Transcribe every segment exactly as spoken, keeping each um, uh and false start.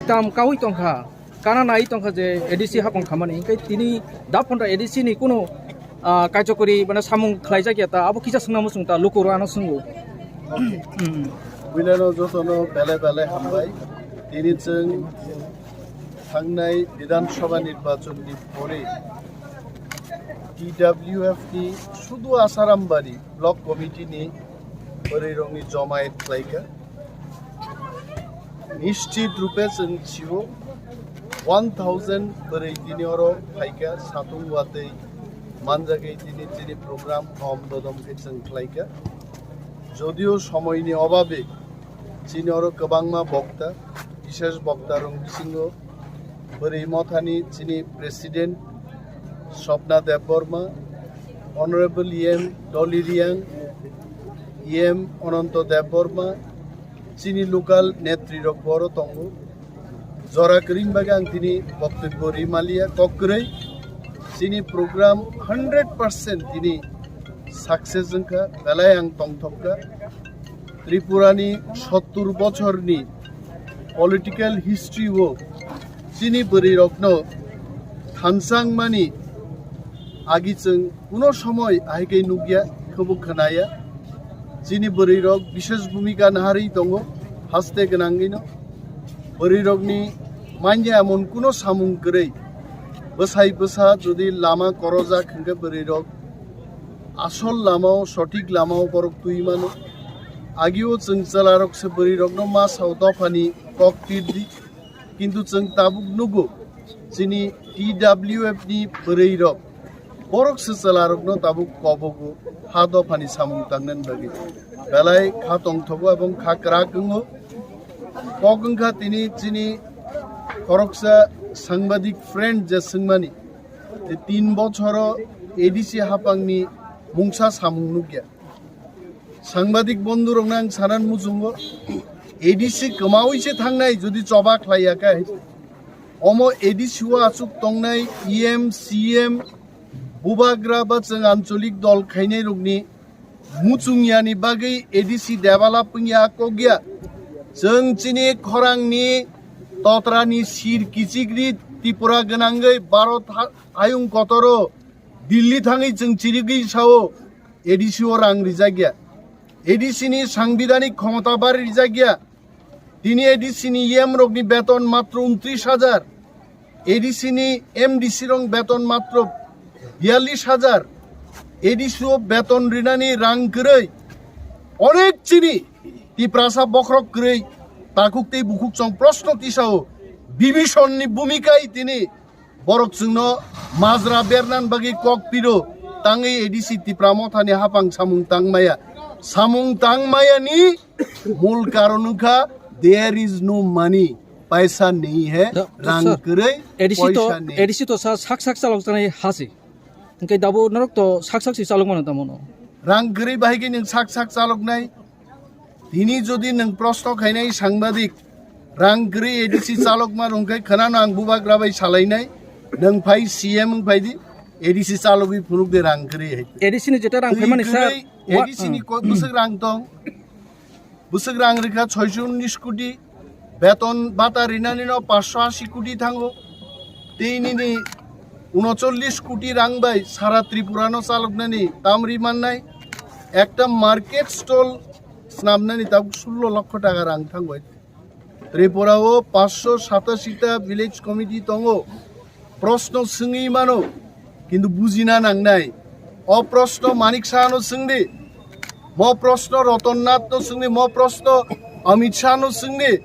Tam kawi tongkha, kana nai tongkha je A D C hapang khamani, hingke tini da phonda A D C ni kunu, ah, kaichokori mane samung khlaijak ya ta, abo kisa swngna muchung ta, luku rano swngo. Hmm. Buinano jotono bele bele hambai. Tini chwng thangnai Bidhan Sabha nirbachon ni pore T W F ni sudu Asarambari Block Committee ni bwrwi rokni jomayet khlaikha. Nishchit rupe chwng sio one thousand bwrwi tini oro phaikha, satung watwi manjagwi tini chini program hom dodom khe chwng khlaikha. Jodio somoini obabe chini oro kwbangma bokta, bishesh bokta rok bisingo bwrwi mothani chini President Swapna Debbarma, Honorable E M Dolly Riang, E M Ananto Debbarma, chini local netri rok bo oro tongo. Jora kwrwini bagwi ang tini boktobbo rimaliya, kok kwrwi chini program hundred percent tini success wngkha, belai ang tongthokha. Tripura ni sottur bochor ni political history o chini bwrwi rokno thansang mani agi chwng kuno somoi ahai khe nukya, khebo khwnaya. Chini bwrwi rok bishesh bhumika naharwi tongo, haste gwnangwino. Bwrwi rokni manya emon kuno samung kwrwi. Bwsai bwsa jodi lama korojak hwnkhe bwrwi rok asol lamao, sothik lamao borok twi mano. Agio chwng chwla rok se bwrwi rokno ma sao dophani kok tirdi. Kintu chwng tabuk nugo, chini T W F ni bwrwi rok, borok se chwla rokno tabuk kobogo ha dophani samung tangnani bagwi. Belai kha tongthogo ebong kha kwrak wngo. Kok wngkha tini chini khoroksa sangbadik friend je swngmani, je tin bochoro A D C hapangni mungsa samung nukya. Sangbadik bondhu rokno ang sanan muchungo, A D C kwmawi se thangnai jodi choba khlaiya khe, omo A D C o achuk tongnai E M, C M, bubagra ba chwng ancholik dol khainai rokni muchungyani bagwi A D C develop wngya kokya. Chwng chini khorangni totrani sir kichigri Tripura gwnangwi Bharat ha-, hayung kotoro Delhi thangwi chwng chirigwi sao, A D C o rang rijak ya. A D C ni sangbidanik khomota bari rijak ya. Tini A D C ni E M rokni beton matro untris hajar. A D C ni M D C rok beton matro biyallis hajar. A D C o beton rinani rang kwrwi. Onek chini Tiprasa bokhorok kwrwi takhuk tei bukhuk chong proshno tisao. Bibhishon ni bhumikai tini borok chwngno majra bernan bagwi kok piro, tangwi A D C Tipra Mothani hapang samung tangmaya. Samung tangmayani mul karon wngkha, there is no money, paisa nahi hai, no, rang sir, kwrwi, A D C to, paisa nahi. A D C to sa sak sak chalok janai hasi. Hingke dabo norok to sak sak si chalok mano tamo no. Rang kwrwi bahai khe nwng sak sak chaloknai. Tini jodi nwng proshno khainai sangbadik, rang kwrwi A D C chalokma rwngkhe khwnano ang bubagra bai salainai, nwng phai C M wng phaidi, A D C chalogwi phunukdi rang kwrwi hai. A D C ni jeta rang phaimani sir, kwrwi, wa-, A D C ni ko-, bwswk rang tong, bwswk rang rwkha soiso unnish koti, beton bata rinani no paanch sho ashi koti thango, tei nini unocholish koti rang bai sara Tripura no chaloknani tamri mannai, ekta market stall snamnani tabuk sullo lokho taka rang thangbai. Tripura o paanch sho satashi ta village committee tongo. Proshno swngwi mano, kintu bujina nangnai. O proshno Manik Saha no swngdi, mo proshno Ratan Nath no swngdi, mo proshno Amit Shah no swngdi,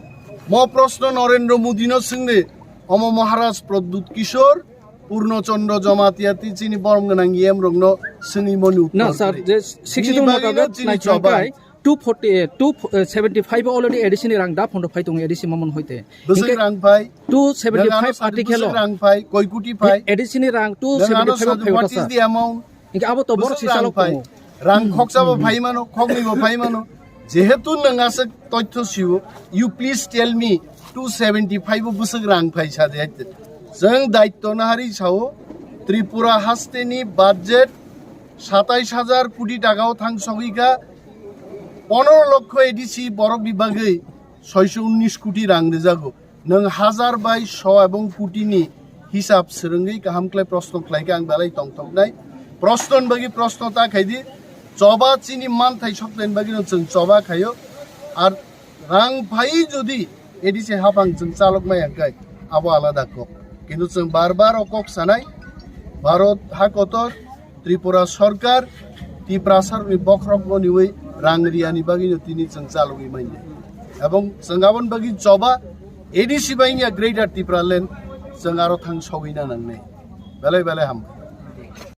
mo proshno Narendra Modi no swngdi. Omo Maharaj Pradyut Kishore, Purno Chandra Jamatia tei chini borom gwnang E M rokno swngwi mani uttor. Na, sir, kwrwi. Je sixty two Bini bagwino mokabet chini nai chobai. Two forty, eh, two, eh, seventy five already A D C ni rang da phondo phai tongo A D C mamon hoite. Bwswk hingke rang phai? Two seventy five article o. Bwswk rang phai? Koi koti phai? A D C ni rang two seventy five phai. What is the amount? Hingke abo to borok si chalok tongo. Rang khoksa bo phai mano, khoknwi bo phai mano. Jehetu nwng aswk toithyo sio, you please tell me, two seventy five o bwswk rang phai sa de hai. Chwng daityo naharwi sao, Tripura haste ni budget satais hajar koti taka o thang sogwi kha, pondro lokho A D C borok ni bagwi soiso unnish koti rang rijago. Nwng hazar bai so ebong kuti ni hisab swrwngwi kaham khlai proshno khlai kha, ang belai tongthoknai. Proshno ni bagwi proshno ta khai di, choba chini manthai soknaini bagwi no chwng choba khaio. Ar rang phai jodi A D C haphang chwng chalok maya khe abo alada kok. Kintu chwng bar bar o kok sanai, Bharat ha kotor, Tripura sorkar, Tiprasa rokni bokhorok no niwi rang riyani bagwi no tini chwng chalogwi manya. Ebong chwng aboni bagwi choba A D C bai wngya Greater Tipraland chwng aro thang sogwi na nangnai. Belai belai hambai.